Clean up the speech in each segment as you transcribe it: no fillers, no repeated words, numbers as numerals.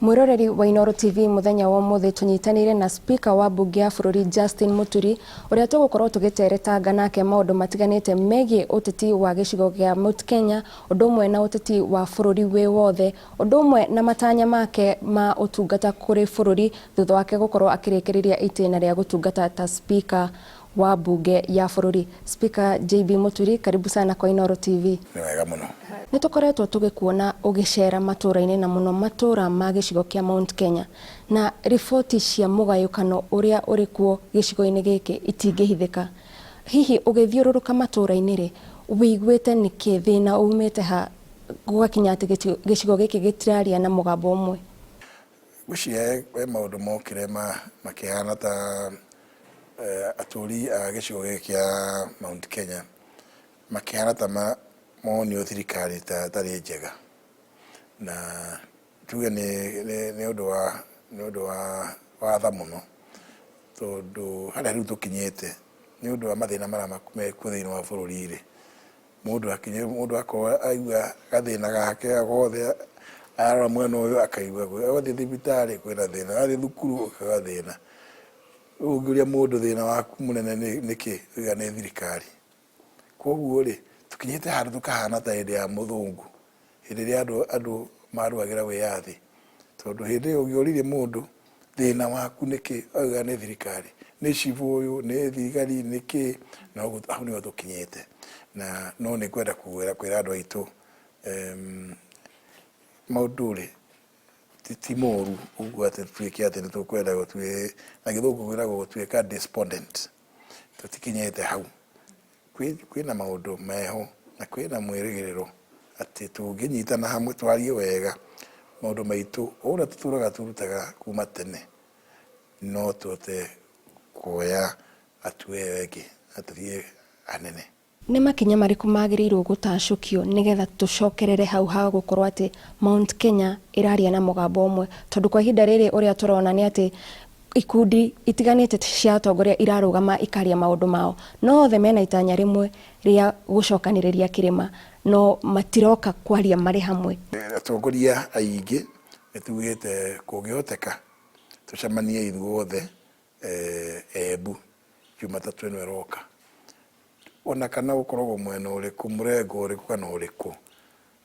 Mwĩroreri wa Inooro TV, mũthenya wa ũmũthĩ tũnyitanĩire na Speaker wa mbunge ya bũrũri Justin Muturi, ũrĩa tũgũkorwo tũgĩteretanga nake maũndũ matiganĩte megiĩ ũteti wa gĩcigo gĩa Mount Kenya, ũndũ ũmwe na ũteti wa bũrũri wĩ wothe, ũndũ ũmwe na matanya make ma ũtungata kũrĩ bũrũri thutha wake gũkorwo akĩrĩkĩrĩria itĩna rĩa gũtungata ta Speaker wa mbunge ya bũrũri. Speaker JB Muturi, karibu sana kwa Inooro TV. Nĩ wega mũno. Nĩ tũkoretwo tũgĩkuona ũgĩcera matũũra-inĩ na mũno matũũra ma gĩcigo kĩa Mount Kenya, na riboti cia mũgayũkano ũrĩa ũrĩ kuo gĩcigo-inĩ gĩkĩ itingĩhithĩka. Hihi ũgĩthiũrũrũka matũũra-inĩ rĩ, wĩiguĩte nĩkĩ, thĩna umĩte ha gũgakinya atĩ gĩcigo gĩkĩ gĩtiraria na mũgambo ũmwe? Ngwĩciria he maũndũ mokire makĩhana ta atũri a gĩcigo gĩkĩ kĩa Mount Kenya makĩhana ta monio thirikari ta ĩtarĩ njega. Na tuge nĩ ũndũ wa nĩ ũndũ wa tha mũno, tondũ harĩa rĩu tũkinyĩte nĩ ũndũ wa mathĩna marĩa mekuo thĩinĩ wa bũrũri rĩ, Mũndũ akinye mũndũ akorwo aigua gathĩna gake gothe, arora mwena ũyũ akaigua, wathiĩ thibitarĩ kwĩna thĩna, wathiĩ thukuru ũkauga thĩna. Rĩu ũngĩũria mũndũ thĩna waku mũnene nĩkĩ, auga nĩ thirikari. Koguo rĩ, tũkinyĩte handũ tũkahana ta hĩndĩ ya mũthũngũ, hĩndĩ ĩrĩa andũ andũ marũagĩra wĩyathi. Tondũ hĩndĩ ĩyo ũngĩoririe mũndũ thĩna waku nĩkĩ, augaga nĩ thirikari, nĩ cibũ ũyũ, nĩ thigari, nĩ kĩ, na ũguo hau nĩho tũkinyĩte. Na no nĩ ngwenda kwĩra andũ aitũ maũndũ rĩ, ti moru ũguo atĩ tũtuĩke atĩ nĩ tũkwenda na gĩthũngũ kwĩragwo gũtuĩka despondent, tũtikinyĩte hau. Kwĩna maũndũ meho na kwĩna mwĩrĩgĩrĩro atĩ tũngĩnyitana hamwe twarie wega maũndũ maitũ o ũrĩa tũtũraga tũrutaga kuma tene, no tũhote kuoya hatua ĩyo ĩngĩ na tũthiĩ hanene. Nĩ makinya marĩkũ magĩrĩirwo gũtacũkio nĩgetha tũcokerere hau ha gũkorwo atĩ Mount Kenya ĩraria na mũgambo ũmwe? Tondũ kwa ihinda rĩrĩ ũrĩa tũrona nĩ atĩ Ikundi itiganĩte cia atongoria irarũgama ikaria maũndũ mao, no othe mena itanya rĩmwe rĩa gũcokanĩrĩria kĩrĩma, no matiroka kwaria marĩ hamwe. Atongoria aingĩ nĩ tugĩte kũngĩhoteka tũcemanie ithuothe Embu Jumatatũ ĩno ĩroka. Ona kana ũkoragwo mwena ũrĩkũ, mũrengo ũrĩkũ kana ũrĩkũ,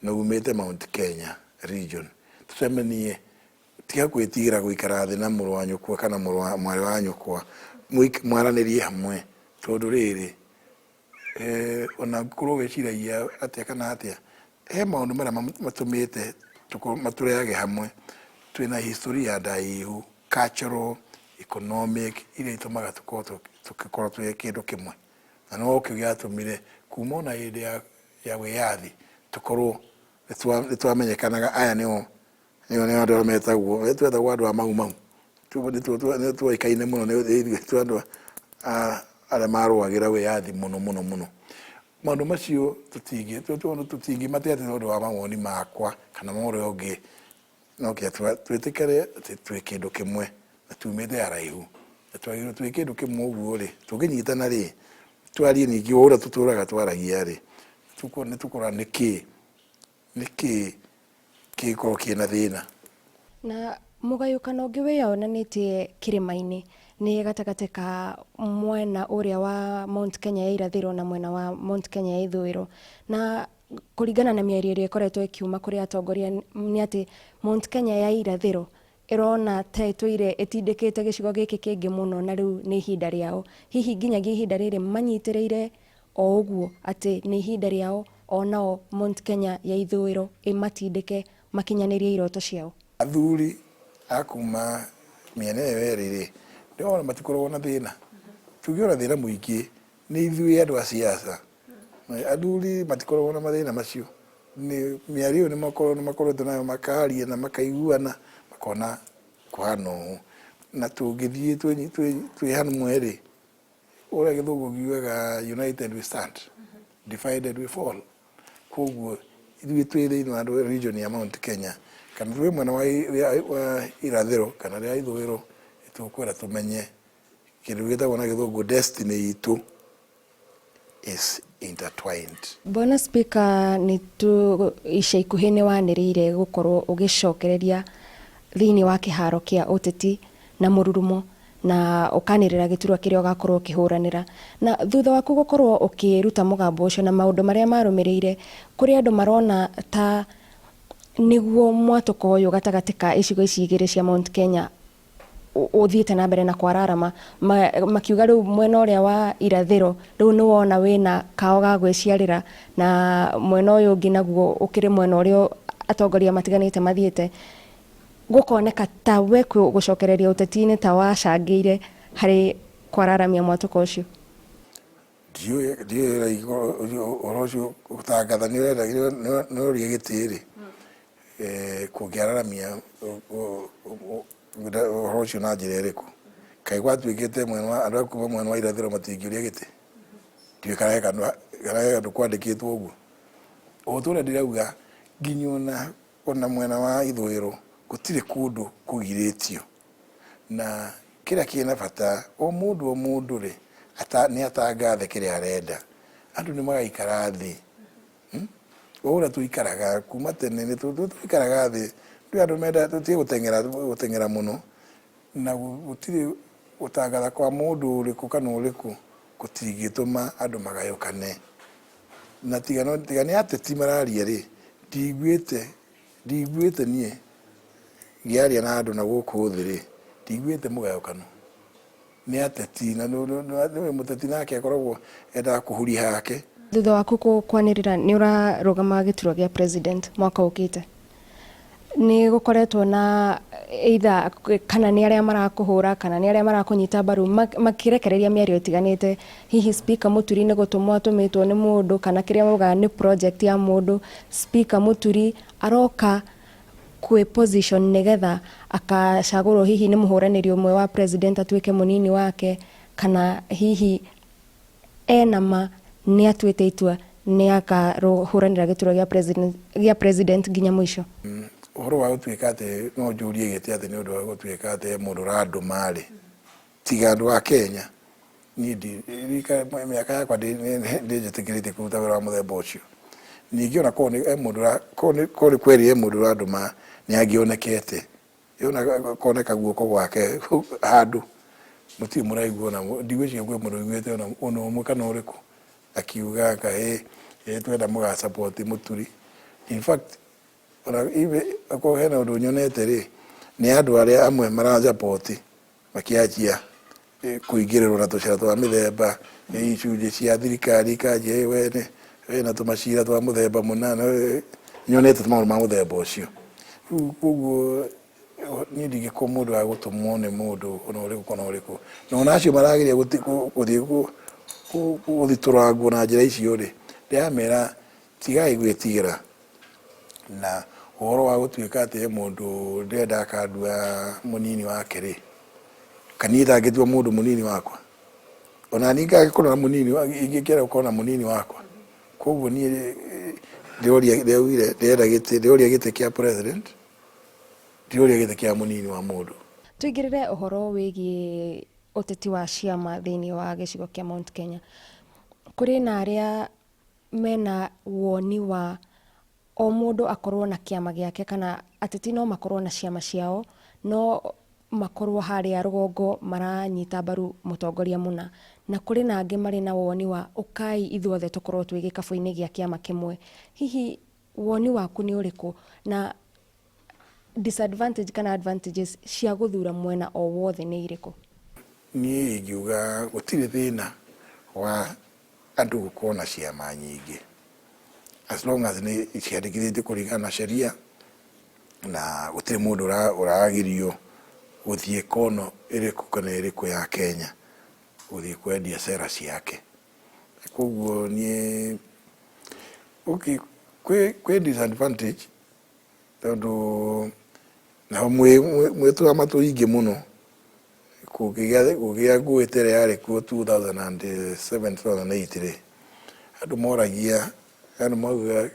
na umĩte Mount Kenya region, tũcemanie. Tiga gwĩtigĩra gũikara thĩ na mũrũ wa nyũkwa kana mũrũ wa mwarĩ wa nyũkwa, mwaranĩrie hamwe, tondũ rĩrĩ, ona ũngĩkorwo wĩciragia atĩa kana atĩa, he maũndũ marĩa matũmĩte matũrehage hamwe. Twĩna historia ndaihu, cultural, economic, iria itũmaga tũkorwo tũgĩkorwo twĩ kĩndũ kĩmwe. Na nokĩo gĩatũmire kuma ona hĩndĩ ya wĩyathi tũkorwo nĩtwamenyekanaga aya nĩo Nĩo nĩ andũ arĩa metagwo, twetagwo andũ a Mau Mau. Nĩ tuoĩkaine mũno nĩ ithuĩ tũ andũ arĩa marũagĩra wĩyathi mũno mũno mũno. Maũndũ macio tũtingĩmate atĩ tondũ wa mawoni makwa kana ma ũrĩa ũngĩ, no nginya twĩtĩkĩre atĩ twĩ kĩndũ kĩmwe na tumĩte haraihu. Na twagĩrĩirwo twĩ kĩndũ kĩmwe ũguo rĩ, tũngĩnyitana rĩ, twarie ningĩ o ũrĩa tũtũraga twaragia rĩ, nĩ tũkũrora nĩkĩ Nĩkĩ kĩngĩkorwo kĩna thĩna? Na mũgayũkano ũngĩ wĩyonanĩtie kĩrĩma-inĩ nĩ gatagatĩ ka mwena ũrĩa wa Mount Kenya ya irathĩro na mwena wa Mount Kenya ya ithũĩro. Na kũringana na mĩario ĩrĩa ĩkoretwo ĩkiuma kũrĩ atongoria nĩ atĩ Mount Kenya ya irathĩro ĩrona ta ĩtũire ĩtindĩkĩte gĩcigo gĩkĩ kĩngĩ mũno na rĩu nĩ ihinda rĩao. Hihi nginyagia ihinda rĩrĩ manyitĩrĩire o ũguo atĩ nĩ ihinda rĩao o nao Mount Kenya ya ithũĩro ĩmatindĩke makinyanĩrie iroto ciao. Athuri a kuma mĩena ĩyo yerĩ-rĩ, ndĩrona matikoragwo na thĩna. Tuge ona thĩna mũingĩ nĩ ithuĩ andũ a siasa. Athuri matikoragwo na mathĩna macio. Nĩ mĩario ĩyo nĩ makoretwo nayo makaria na makaiguana makona kũhana ũũ. Na tũngĩthiĩ twĩ hamwe-rĩ, Ũrĩa gĩthũngũ kiugaga united we stand, divided we fall. Koguo ithuĩ twĩ thĩinĩ wa region ya Mount Kenya kana twĩ mwena wa irathĩro kana rĩa ithũĩro, tũkwenda tũmenye kĩndũ gĩtagwo na gĩthũngũ destiny itũ is intertwined. Bwana Speaker, nĩ tũ ica ikuhĩ nĩ wanĩrĩire gũkorwo ũgĩcokereria. Thĩinĩ wa kĩharo kĩa ũteti na mũrurumo na ũkanĩrĩra gĩturwa kĩrĩa ũgakorwo ũkĩhũranĩra. Na thutha waku gũkorwo ũkĩruta mũgambo ũcio na maũndũ marĩa marũmĩrĩire, kũrĩ andũ marona ta nĩguo mwatũko ũyũ gatagatĩ ka icigo ici igĩrĩ cia Mount Kenya ũthiĩte na mbere na kwararama, makiuga rĩu mwena ũrĩa wa irathĩro rĩu nĩ wona wĩna kao ga gwĩciarĩra na mwena ũyũ ũngĩ naguo ũkĩrĩ mwena ũrĩa atongoria matiganĩte mathiĩte, gũkoneka ta we gũcokereria ũteti-inĩ ta wacangĩire harĩ kwararamia mwatũko ũcio. Ndiũĩ ndiũĩ ũhoro ũcio gũtangatha nĩ ũrenda nĩ ũroria gĩtĩ rĩ, kũngĩararamia ũhoro ũcio na njĩra ĩrĩkũ? Kaĩ gwatuĩkĩte mwena wa andũ a kuma mwena wa irathĩro matingĩũria gĩtĩ? Ndiũĩ kana he handũ kwandĩkĩtwo ũguo. O ta ũrĩa ndĩrauga nginya ona ona mwena wa ithũĩro gũtirĩ kũndũ kũgirĩtio. Na kĩrĩa kĩna bata o mũndũ o mũndũ rĩ, nĩ atangathe kĩrĩa arenda. Andũ nĩ magaikara thĩ o ũrĩa tũikaraga kuma tene nĩ tũikaraga thĩ, kwĩ andũ menda tũtige gũteng'era gũteng'era mũno na gũtirĩ gũtangatha kwa mũndũ ũrĩkũ kana ũrĩkũ gũtingĩtũma andũ magayũkane. Na tiga tiga nĩ ateti mararia rĩ, ndiguĩte ndiguĩte niĩ ngĩaria na andũ na gũkũ thĩ rĩ, ndiguĩte mũgayũkano. Nĩ ateti na nĩũĩ mũteti nake akoragwo endaga kũhuria hake. Thutha waku kwanĩrĩra nĩ ũrarũgama gĩturwa gĩa president mwaka ũkĩte, nĩ gũkoretwo na either kana nĩ arĩa marakũhũra kana nĩ arĩa marakũnyita mbaru makĩrekereria mĩario ĩtiganĩte, hihi Speaker Mũturi nĩ gũtũmwo atũmĩtwo nĩ mũndũ kana kĩrĩa maugaga nĩ project ya mũndũ, Speaker Mũturi aroka kwĩ position nĩgetha akacagũrwo hihi nĩ mũhũranĩri ũmwe wa president atuĩke mũnini wake, kana hihi ena ma nĩ atuĩte itua nĩ akahũranĩra gĩturwa gĩa president, gĩa president nginya mũico. Ũhoro wa gũtuĩka atĩ no njũrie gĩtĩ atĩ nĩ ũndũ wa gũtuĩka atĩ he mũndũ ũrandũma rĩ, tiga andũ a Kenya, niĩ mĩaka yakwa ndĩnjĩtĩkĩrĩtie kũruta wĩra wa mũthemba ũcio. Ningĩ ona korwo he mũndũ korwo nĩ kweri he mũndũ ũrandũma nĩ angĩonekete. Yona koneka guoko gwake handũ mũtirĩ mũraigua ona ndigwĩciria kwĩ mũndũ ũiguĩte ona ona ũmwe kana ũrĩkũ akiuga anga ĩ twenda mũga support Mũturi. In fact ona akorwo hena ũndũ nyonete rĩ, nĩ andũ arĩa amwe mara support makĩanjia kũingĩrĩrwo na tũcĩra twa mĩthemba, icunjĩ cia thirikari ikanjia we wĩna tũmacira twa mũthemba mũna, nyonete maũndũ ma mũthemba ũcio. Rĩu koguo niĩ ndingĩkorwo mũndũ wa gũtũmwo nĩ mũndũ ona ũrĩkũ kana ũrĩkũ. Na ona acio marageria gũthiĩ gũthitũrangwo na njĩra icio rĩ, ndĩramera tigai gwĩtigĩra na ũhoro wa gũtuĩka atĩ he mũndũ ndĩrenda akandua mũnini wake rĩ, kana niĩ ndangĩtua mũndũ mũnini wakwa? Ona niĩ ngagĩkorwo na mũnini ingĩkĩenda gũkorwo na mũnini wakwa. Koguo niĩ ndĩroria ndĩraugire ndĩrenda gĩtĩ ndĩroria gĩtĩ kĩa president, ndiroria gĩtĩ kĩa mũnini wa mũndũ. Tũingĩrĩre ũhoro wĩgiĩ ũteti wa ciama thĩinĩ wa gĩcigo kĩa Mount Kenya. Kũrĩ na arĩa mena woni wa o mũndũ akorwo na kĩama gĩake kana ateti no makorwo na ciama ciao no makorwo harĩa rũgongo maranyita mbaru mũtongoria mũna, na kũrĩ na angĩ marĩ na woni wa ũkai ithuothe tũkorwo twĩ gĩkabũ-inĩ gĩa kĩama kĩmwe. Hihi woni waku nĩ ũrĩkũ na disadvantage kana advantages cia gũthura mwena o wothe nĩ irĩkũ? Niĩ ingiuga gũtirĩ thĩna wa andũ gũkorwo na ciama nyingĩ as long as nĩ ciandĩkithĩtio kũringana na sheria na gũtirĩ mũndũ ũragirio gũthiĩ kono ĩrĩkũ kana ĩrĩkũ ya Kenya gũthiĩ kwendia cera ciake. Koguo niĩ okay, kwĩ disadvantage tondũ naho mwĩ twama tũingĩ mũno kũngĩgĩa ngũĩ ta ĩrĩa yarĩ kuo 2007 2008 rĩ, andũ moragia andũ maugaga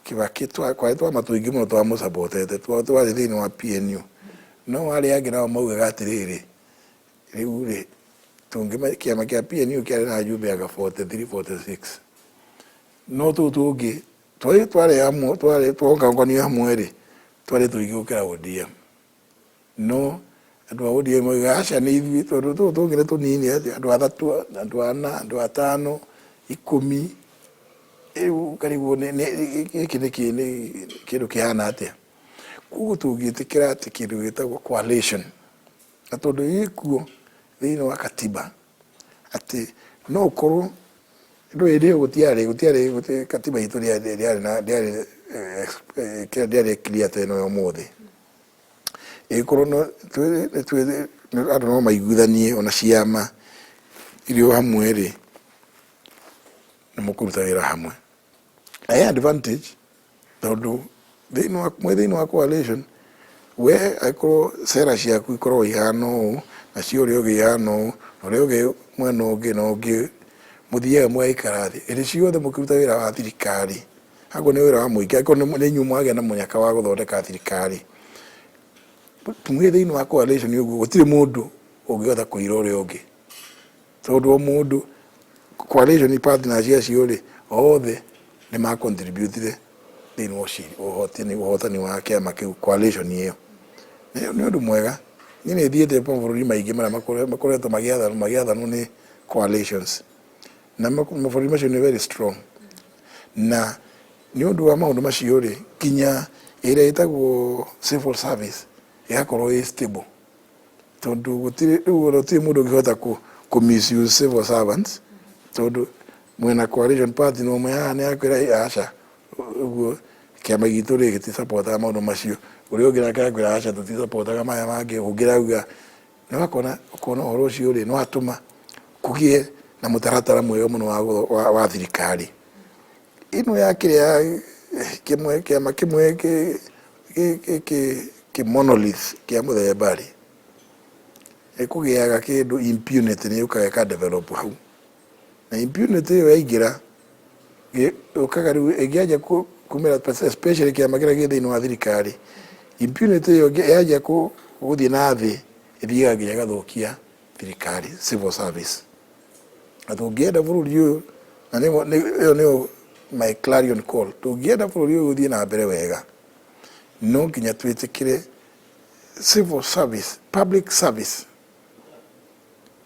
Kibaki kwarĩ twama tũingĩ mũno twamũcabotete twarĩ thĩinĩ wa PNU, no arĩa angĩ nao maugaga atĩrĩrĩ, rĩu rĩ kĩama kĩa PNU kĩarĩ na ajumbe anga 43 46 no tũu tũngĩ twarĩ hamwe twarĩ twonganio hamwe rĩ twarĩ tũingĩ gũkĩra ODM. No andũ a ODM moigaga aca nĩ ithuĩ, tondũ tũtũ tũngĩ nĩ tũnini, atĩ andũ atatũ, andũ ana, andũ atano, 10. Rĩu ũkarigwo gĩkĩ nĩ kĩ, nĩ kĩndũ kĩhana atĩa. Koguo tũngĩtĩkĩra atĩ kĩndũ gĩtagwo coalition, na tondũ gĩkuo thĩinĩ wa katiba, atĩ no ũkorwo ndũĩ hĩndĩ ĩyo gũtiarĩ gũtiarĩ katiba itũ ndĩarĩ na ndĩarĩ ndĩarĩ clear ta ĩno ya ũmũthĩ. Ĩgĩkorwo no andũ no maiguithanie ona ciama irĩ o hamwe rĩ, nĩ mũkũruta wĩra hamwe. Na he advantage tondũ thĩinĩ wa mwĩ thĩinĩ wa coalition, we angĩkorwo cera ciaku ikoragwo ihana ũũ, nacio ũrĩa ũngĩ ihana ũũ, na ũrĩa ũngĩ mwena ũngĩ na ũngĩ, mũthiaga mũgaikara thĩ hĩndĩ ciothe mũkĩruta wĩra wa thirikari, akorwo nĩ wĩra wa mũingĩ, angĩkorwo nĩ inyuĩ mwagĩa na mũnyaka wa gũthondeka thirikari, mwĩ thĩinĩ wa coalition ũguo gũtirĩ mũndũ ũngĩhota kũira ũrĩa ũngĩ, tondũ o mũndũ coalition partners acio rĩ, othe nĩ ma contribute thĩinĩ wa ũhotani wa kĩama kĩu, coalition ĩyo. Nĩ ũndũ mwega. Niĩ nĩ thiĩte mabũrũri maingĩ marĩa makoretwo magĩathanwo nĩ coalitions, na mabũrũri macio nĩ very strong. Na nĩ ũndũ wa maũndũ macio rĩ, nginya ĩrĩa ĩtagwo civil service ĩgakorwo ĩ stable, tondũ gũtirĩ rĩu gũtirĩ mũndũ ũngĩhota kũ misuse civil servants, tondũ mwena coalition party no ũmwe haha nĩ akwĩra aca, ũguo kĩama gitũ rĩ gĩtisapotaga maũndũ macio, ũrĩa ũngĩ nake akwĩra aca, tũtisapotaga maya mangĩ, ũngĩ arauga nĩ wakona ũkona ũhoro ũcio rĩ, nĩ watũma kũgĩe na mũtaratara mwega mũno wa thirikari ĩno ya kĩrĩa kĩmwe kĩama kĩmwe kĩ monolith kĩa mũthemba rĩ, ĩkũgĩaga kĩndũ impunity nĩ yũkaga ĩka develop hau, na impunity ĩyo yaingĩra yũkaga rĩu ĩngĩanjia kumĩra, especially kĩama kĩrĩa gĩ thĩinĩ wa thirikari, impunity ĩyo yanjia gũthiĩ na thĩ, ĩthiaga nginya ĩgathũkia thirikari, civil service. Na tũngĩenda bũrũri ũyũ, na ĩyo nĩyo my clarion call, tũngĩenda bũrũri ũyũ ũthiĩ na mbere wega, no nginya twĩtĩkĩre civil service, public service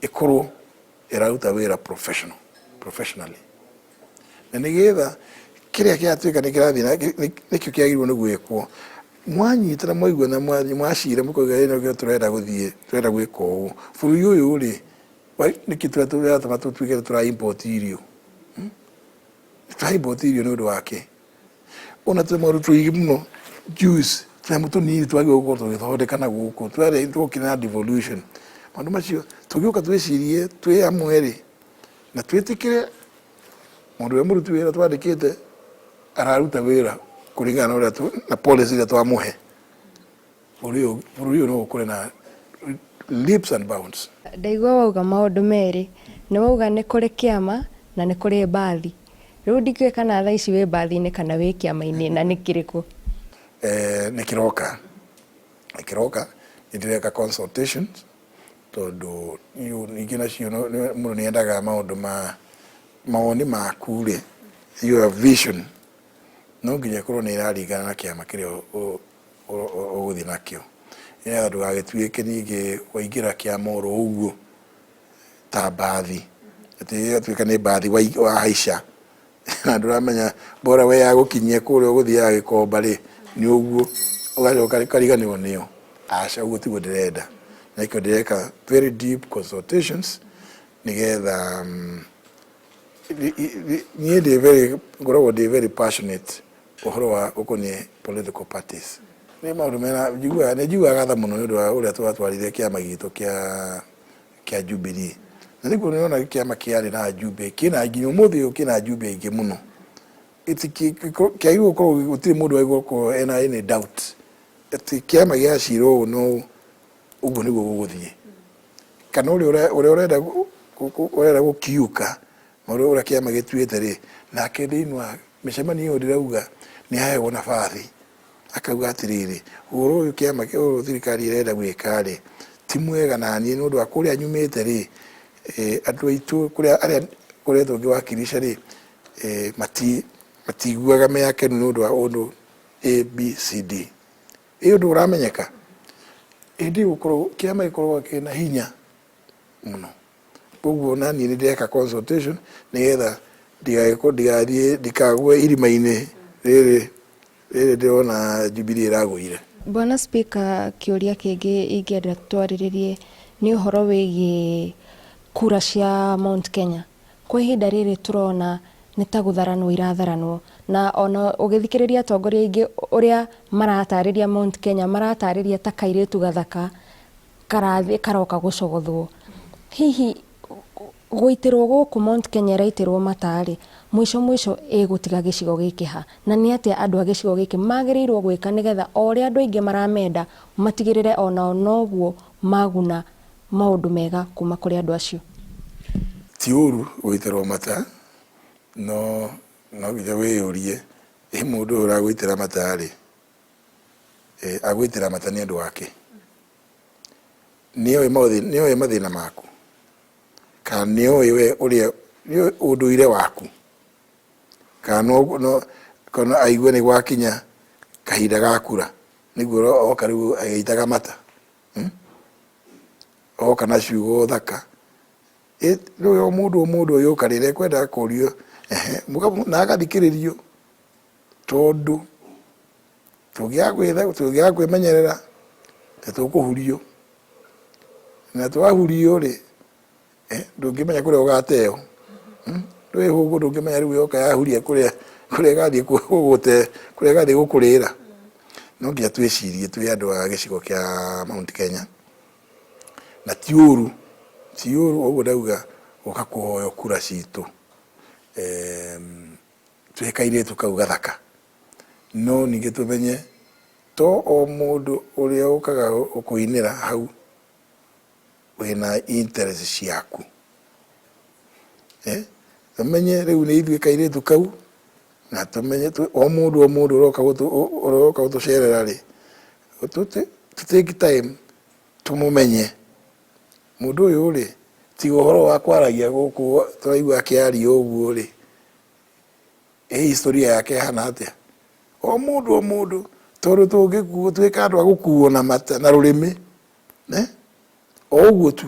ĩkorwo ĩraruta wĩra professionally, na nĩgetha kĩrĩa kĩratuĩka nĩ kĩrathiĩ na nĩkĩo kĩagĩrĩirwo nĩ gwĩkwo. Mwanyitana, mwaiguana, mwacira, mũkauga ĩno nĩkĩo tũrenda gũthiĩ, tũrenda gwĩka ũũ bũrũri ũyũ rĩ, nĩkĩ tũratũma tũtuĩke tũra import irio? Tũra import irio nĩ ũndũ wake? Ona twĩ maũndũ tũingĩ mũno, juice, tũnyamũ tũnini twagĩrĩirwo gũkorwo tũgĩthondeka na gũkũ twarĩ twokire na devolution. Maũndũ macio tũngĩũka twĩcirie twĩ hamwe rĩ, na twĩtĩkĩre mũndũ ũrĩa mũruti wĩra twandĩkĩte araruta wĩra kũringana na ũrĩa na policy ĩrĩa twamũhe, bũrũri ũyũ no ũkũre na leaps and bounds. Ndaigua wauga maũndũ merĩ, nĩ wauga nĩ kũrĩ kĩama na nĩ kũrĩ mbathi. Rĩu ndikĩũĩ kana thaa ici wĩ mbathi-inĩ kana wĩ kĩama-inĩ, na nĩ kĩrĩkũ? Nĩ kĩroka, nĩ kĩroka, nĩ ndĩreka consultations, tondũ ningĩ nacio mũndũ nĩ endaga maũndũ ma mawoni maku rĩ, your vision no nginya ĩkorwo nĩ ĩraringana na kĩama kĩrĩa ũgũthiĩ nakĩo, nĩgetha ndũgagĩtuĩke ningĩ waingĩra kĩama oro ũguo ta mbathi, atĩ ĩgatuĩka nĩ mbathi wahaica na ndũramenya bora we yagũkinyia kũrĩa ũgũthiaga Gĩkomba rĩ, nĩ ũguo ũgacoka ũkariganĩrwo nĩyo. Aca, ũguo tiguo ndĩrenda, na nĩkĩo ndĩreka very deep consultations, nĩgetha niĩ ndĩ very ngoragwo ndĩ very passionate ũhoro wa ũkoniĩ political parties. Nĩ maũndũ mena njiguaga, nĩ njiguaga tha mũno nĩ ũndũ wa ũrĩa twatwarire kĩama gitũ kĩa Jubilee, na nĩguo nĩũrona kĩama kĩarĩ na ajumbe kĩna nginya ũmũthĩ ũyũ kĩna ajumbe aingĩ mũno, kĩagĩrĩirwo gũkorwo gũtirĩ mũndũ wagĩrĩirwo gũkorwo ena any doubt atĩ kĩama gĩacira ũũ na ũũ, ũguo nĩguo gũgũthiĩ, kana ũrĩa ũrenda gũkiuka maũndũ ũrĩa kĩama gĩtuĩte rĩ, nake thĩinĩ wa mĩcemanio ĩyo ndĩrauga nĩ aheagwo nabathi akauga atĩrĩrĩ, ũhoro ũyũ kĩama ũyũ thirikari ĩrenda gwĩka rĩ, ti mwega na niĩ nĩ ũndũ wa kũrĩa nyumĩte rĩ, andũ aitũ kũrĩa arĩa ngoretwo ngĩwakilisha rĩ, matiguaga me akenu nĩ ũndũ wa ũndũ A B C D. Ĩ ũndũ ũramenyeka. Hĩndĩ ĩyo gũkoragwo kĩama gĩkoragwo kĩna hinya mũno. Koguo na niĩ nĩ ndĩreka consultation nĩgetha ndigagĩkorwo ndigathiĩ ndikagwe irima-inĩ rĩrĩ rĩrĩ ndĩrona Jubilee ĩragũire. Bwana Speaker, kĩũria kĩngĩ ingĩenda twarĩrĩrie nĩ ũhoro wĩgiĩ kura cia Mount Kenya. Kwa ihinda rĩrĩ tũrona nĩ ta gũtharanwo iratharanwo na ona ũgĩthikĩrĩria atongoria aingĩ ũrĩa maratarĩria Mount Kenya maratarĩria ta kairĩtu gathaka karathiĩ karoka gũcogothwo. Hihi gũitĩrwo gũkũ Mount Kenya ĩraitĩrwo mata-rĩ, mũico mũico ĩgũtiga gĩcigo gĩkĩ ha? Na nĩ atĩa andũ a gĩcigo gĩkĩ magĩrĩirwo gwĩka nĩgetha o ũrĩa andũ aingĩ maramenda matigĩrĩre onao noguo maguna maũndũ mega kuma kũrĩ andũ acio? Ti ũru gũitĩrwo mata, no no nginya wĩyũrie, ĩ mũndũ ũyũ ũragũitĩra mata-rĩ, agũitĩra mata nĩ ũndũ wa kĩ? Nĩoĩ mathĩna maku? Kana nĩoĩ we ũrĩa nĩoĩ ũndũire waku? Kana no, no, kana aigue nĩ gwakinya kahinda ga kura nĩguo oka rĩu agĩitaga mata, Oka na ciugo thaka. Rĩu o mũndũ o mũndũ ũgĩũka rĩrĩa ekwendaga kũrio, ehe, na agathikĩrĩrio tondũ tũngĩaga kwĩmenyerera nĩ tũkũhurio. Na twahurio rĩ, ndũngĩmenya kũrĩa ũgateo. Ndũĩ hũngũ ndũngĩmenya rĩu yoka yahuria kũrĩa kũrĩa ĩgathiĩ gũgũte kũrĩa ĩgathiĩ gũkũrĩra. No nginya twĩcirie twĩ andũ a gĩcigo kĩa Mount Kenya. Na ti ũru, ti ũru ũguo ndauga gũka kũhoywo kura citũ twĩ kairĩtu kau gathaka. No ningĩ tũmenye to o mũndũ ũrĩa ũkaga gũkũinĩra hau wĩna interest ciaku. Tũmenye rĩu nĩ ithuĩ kairĩtu kau na tũmenye o mũndũ o mũndũ ũroka gũtũcerera rĩ, tũ take time tũmũmenye. Mũndũ ũyũ rĩ, tiga ũhoro wa kwaragia gũkũ tũraigua akĩaria ũguo rĩ, ĩ historia yake ĩhana atĩa? O mũndũ o mũndũ, tondũ tũngĩkuo tuĩke andũ a gũkuo na mata na rũrĩmĩ, o ũguo tu.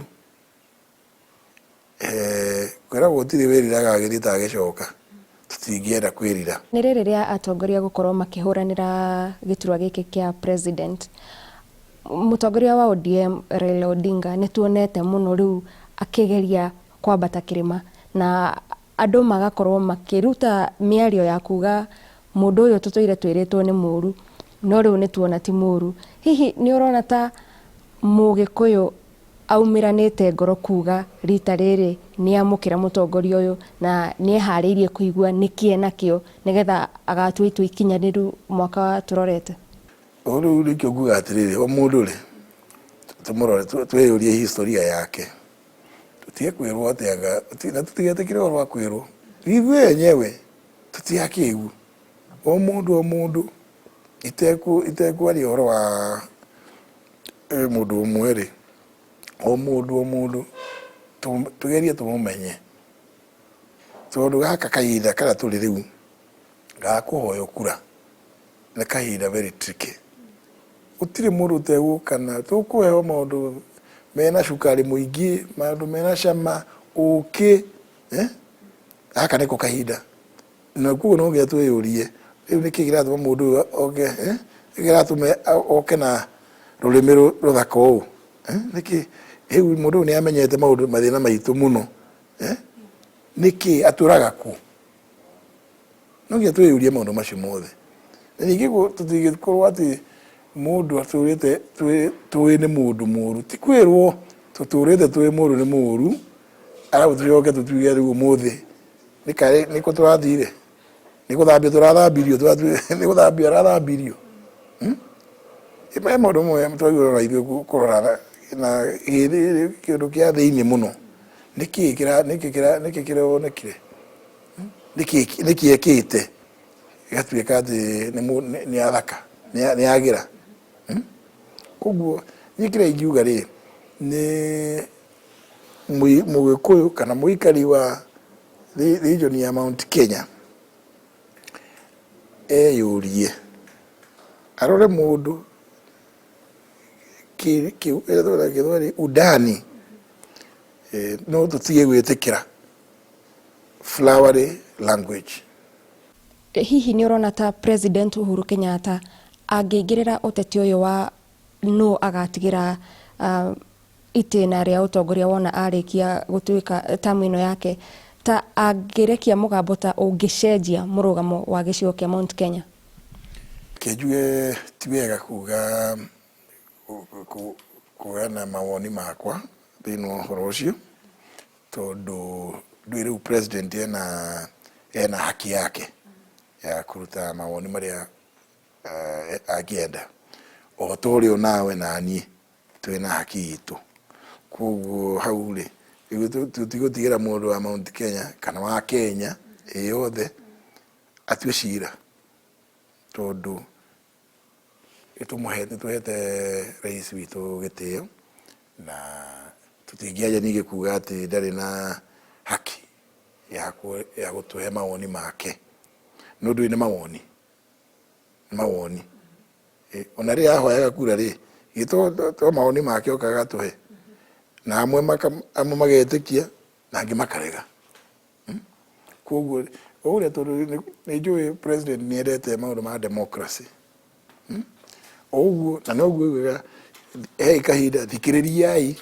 Kwĩragwo gũtirĩ wĩriraga agĩthiĩ ta agĩcoka, tũtingĩenda kwĩrira. Nĩ rĩrĩ rĩa atongoria gũkorwo makĩhũranĩra gĩturwa gĩkĩ kĩa president. Mũtongoria wa ODM Raila Odinga nĩ tuonete mũno rĩu akĩgeria kwambata kĩrĩma na andũ magakorwo makĩruta mĩario ya kuga mũndũ ũyũ tũtũire twĩrĩtwo nĩ mũru no rĩu nĩ tuona ti mũru. Hihi nĩ ũrona ta Mũgĩkũyũ aumĩranĩte ngoro kuga rita rĩrĩ nĩ amũkĩra mũtongoria ũyũ na nĩ eharĩirie kũigua nĩkĩ enakĩo nĩgetha agatua itua ikinyanĩru mwaka tũrorete? O rĩu nĩkĩo nguga atĩrĩrĩ, o mũndũ rĩ, tũmũrore twĩyũrie historia yake. Tũtige kwĩrwo atĩ anga, na tũtigetĩkĩre ũhoro wa kwĩrwo. Ithuĩ enyewe tũtirĩ akĩgu. O mũndũ o mũndũ, itekwaria ũhoro wa mũndũ ũmwe rĩ, o mũndũ o mũndũ tũgerie tũmũmenye. Tondũ gaka kahinda karĩa tũrĩ rĩu ga kũhoywo kura nĩ kahinda very tricky. Gũtirĩ mũndũ ũtegũka na tũkũheo maũndũ mena cukari mũingĩ, maũndũ mena cama, ũkĩ, gaka nĩko kahinda. Na koguo no nginya twĩyũrie, rĩu nĩkĩ kĩratũma mũndũ ũyũ oke, nĩkĩ kĩratũma oke na rũrĩmĩ rũthaka ũũ? Nĩkĩ? Rĩu mũndũ ũyũ nĩ amenyete maũndũ mathĩna maitũ mũno, nĩkĩ atũraga kũ? No nginya twĩyũrie maũndũ macio mothe. Na ningĩ tũtingĩkorwo atĩ mũndũ atũrĩte tũĩ nĩ mũndũ mũru. Ti kwĩrwo tũtũrĩte tũĩ mũndũ nĩ mũru, arabu tũcoke tũtuge rĩu ũmũthĩ nĩkũ tũrathire? Nĩ gũthambio tũrathambirio, nĩ gũthambio arathambirio. He maũndũ mamwe twagĩrĩirwo ona ithuĩ kũrora na kĩũndũ kĩa thĩiniĩ mũno. Nĩkĩ kĩronekire? Nĩkĩ ekĩte gĩgatuĩka atĩ nĩ athaka, nĩ agĩra? Koguo niĩ kĩrĩa ingiuga rĩ, nĩ Mũgĩkũyũ kana mũikari wa region ya Mount Kenya eyũrie, arore mũndũ Gĩthweri undani, no tũtige gwĩtĩkĩra flowery language. Hihi nĩ ũrona ta President Uhuru Kenyatta angĩingĩrĩra ũteti ũyũ wa nũ agatigĩra itĩna rĩa ũtongoria wona arĩkia gũtuĩka tamu ĩno yake, ta angĩrekia mũgambo ta ũngĩcenjia mũrũgamo wa gĩcigo kĩa Mount Kenya? Reke njuge ti wega kuga kũheana mawoni makwa thĩinĩ wa ũhoro ũcio, tondũ ndũĩ rĩu president ena ena haki yake ya kũruta mawoni marĩa angĩenda, o ta ũrĩa nawe na niĩ twĩna haki itũ. Koguo hau rĩ, tũtigũtigĩra mũndũ wa Mount Kenya kana wa Kenya ĩ yothe atue cira, tondũ nĩtũhete rais witũ gĩtĩo, na tũtingĩanjia ningĩ kuga atĩ ndarĩ na haki ya gũtũhe mawoni make. Nĩ ũndũ nĩ mawoni, nĩ mawoni. Ona rĩrĩa ahoyaga kura rĩ, to mawoni make okaga atũhe, na amwe magetĩkia na angĩ makarega. Koguo ũrĩa tondũ nĩ njũĩ president nĩ endete maũndũ ma democracy. O ũguo na noguo augaga hei kahinda thikĩrĩriai,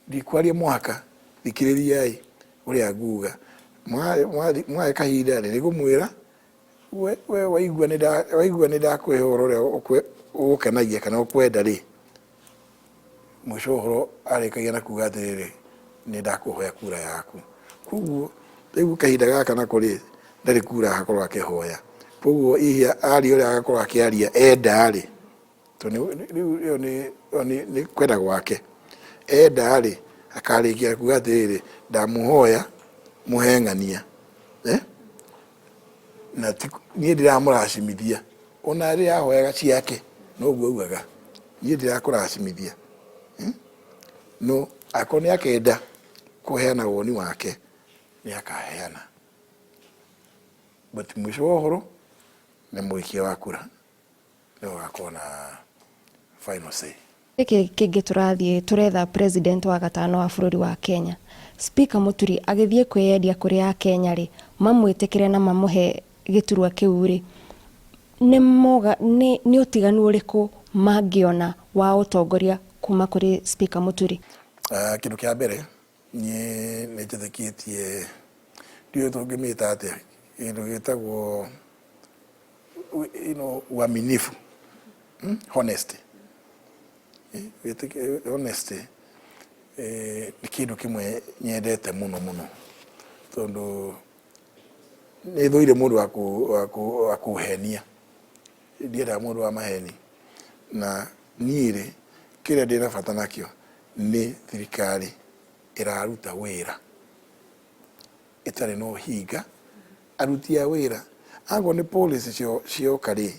ndikwaria mũhaka, thikĩrĩriai ũrĩa nguga, mwahe kahinda nĩ ngũmwĩra we waigua nĩ ndakũhe ũhoro ũrĩa ũgũkenagia kana ũkwenda rĩ, mũico ũhoro arĩkagia na kuga atĩrĩrĩ, nĩ ndakũhoya kura yaku. Koguo rĩu kahinda gaka nako rĩ, ndarĩ kura agakorwo akĩhoya. Koguo hihi aria ũrĩa agakorwo akĩaria enda rĩ, tondũ rĩu ĩyo nĩ kwenda gwake, enda rĩ, akarĩkia kuga atĩrĩrĩ, ndamũhoya mũhe ng'ania, na niĩ ndiramũracimithia. Ona rĩrĩa ahoyaga ciake noguo augaga, niĩ ndirakũracimithia. No akorwo nĩ akenda kũheana woni wake nĩ akaheana, but mũico wa ũhoro nĩ mũikia wa kura nĩwe ũgakorwo na final say. Gĩkĩ kĩngĩ tũrathiĩ tũretha president wa gatano wa bũrũri wa Kenya. Speaker Mũturi agĩthiĩ kwĩyendia kũrĩ Akenya rĩ, mamwĩtĩkĩre na mamũhe gĩturwa kĩu rĩ, nĩ ũtiganu ũrĩkũ mangĩona wa ũtongoria kuma kũrĩ Speaker Mũturi? Kĩndũ kĩa mbere niĩ nĩ njĩtĩkĩtie, ndiũĩ tũngĩmĩta atĩa, kĩndũ gĩtagwo uaminifu, honesty. Honesty nĩ kĩndũ kĩmwe nyendete mũno mũno, tondũ nĩ thũire mũndũ wa kũhenia, ndiendaga mũndũ wa maheni. Na niĩ rĩ, kĩrĩa ndĩna bata nakĩo nĩ thirikari ĩraruta wĩra ĩtarĩ na ũhinga, aruti a wĩra akorwo nĩ policy cioka rĩ,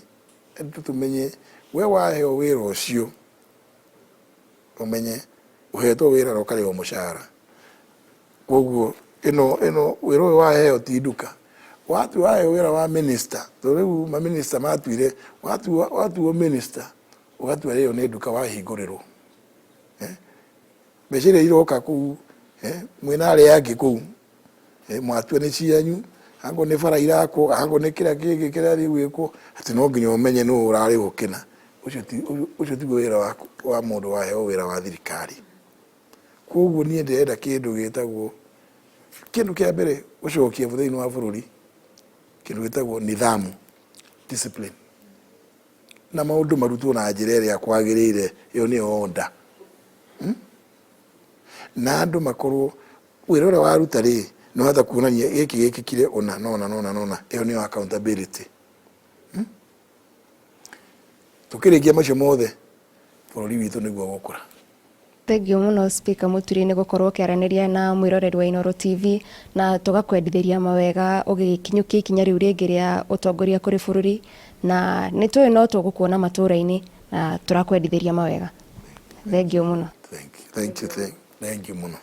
tũmenye we waheo wĩra ũcio, ũmenye ũhetwo wĩra na ũkarĩhwo mũcara. Koguo ĩno wĩra ũyũ waheo ti nduka, waheo wĩra wa minister, tondũ rĩu ma minister matuire, watuo minister ũgatua ĩyo nĩ nduka wahingũrĩrwo. Mbeca iria iroka kũu, mwĩna arĩa angĩ kũu, mwatua nĩ cianyu, akorwo nĩ bara irakwo, akorwo nĩ kĩrĩa kĩngĩ kĩrathiĩ gwĩkwo, atĩ no nginya ũmenye nũ ũrarĩhwo kĩna. Ũcio tiguo wĩra wa mũndũ waheo wĩra wa thirikari. Koguo niĩ ndĩrenda kĩndũ gĩtagwo, kĩndũ kĩa mbere gũcokia thĩinĩ wa bũrũri, kĩndũ gĩtagwo nidhamu, discipline. Na maũndũ marutwo na njĩra ĩrĩa kwagĩrĩire, ĩyo nĩyo order. Na andũ makorwo wĩra ũrĩa waruta rĩ, nĩ wahota kuonania gĩkĩ gĩkĩkire ũna na ũna na ũna na ũna, ĩyo nĩyo accountability. Tũkĩrĩkia macio mothe, bũrũri witũ nĩguo ũgũkũra. Thengiũ mũno Speaker Mũturi nĩ gũkorwo ũkĩaranĩria na mwĩroreri wa Inooro TV na tũgakwendithĩria mawega ũgĩkinyũkia ikinya rĩu rĩngĩ rĩa ũtongoria kũrĩ bũrũri, na nĩ tũĩ no tũgũkuona matũra-inĩ na tũrakwendithĩria mawega. Thengiũ mũno. Thank you, thank you, thank you mũno.